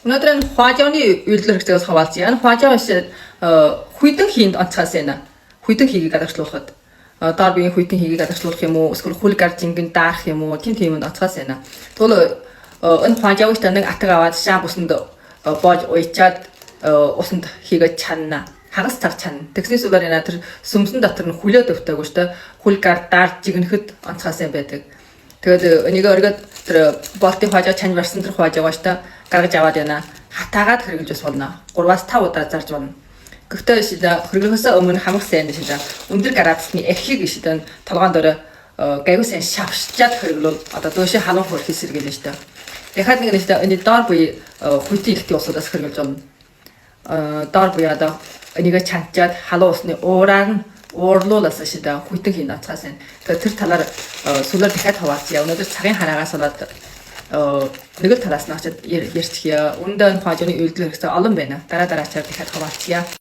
Өнөөдөр энэ хуажааны үйлдэл хэрэгцээгээс хаваалцъя. Энэ хуажаа биш хүйтэн хийнд онцгойс байна. Хүйтэн хийгийг гадагшлуулахад доор биеийн хүйтэн хийгийг гадагшлуулах юм уу? Эсвэл хүл гар жингэн даарах юм уу? Тийм тийм юмд онцгойс байна. Тэгвэл энэ хуажааг нэг атг аваад шаа бүсэнд боож уйчаад усанд хийгээд чанна. Хагас цаг чанна. Тэгснээс үлээр энэ тэр сүмсэн дотор нь хүлээд өвтөөгүй шүү дээ. Хүл гар даар жигнэхэд онцгой сайн байдаг. Тэгээд энийг оргиод тэр болтын хуваажаа чанж барсан тэр хувааж байгаа шүү дээ. Гаргаж аваад байна. Хатаагаад хэрэглэж бас болно. 3-5 удаа зарж болно. Гэхдээ шидэ хэрэглэхээс өмнө хамаг сайн шидэ өндөр градусны эрхийг шидэ толгоон дээр гайгүй сайн шавшчаад хэрэглүүл одоо дөөшөө халуун хөрх сэргийлнэ шүү дээ. Дахиад нэг нь шидэ энэ доор буй хүйтэн ихтэй усудаас хэрэглэж болно. Доор буй одоо энийгээ чанчаад халуун усны уураар нь уурлуулаас шидэ хүйтэн хийн ноцгоос байна. Тэгэхээр тэр талаар сүлээр дахиад хаваалцъя. Өнөөдөр цагийн хараагаас болоод нэг л талаас нь очиад ярьчихъя. Үүндээ энэ хуваажууны үйлдэл хэрэгцээ олон байна. Дараа дараачаар дахиад хаваалцъя.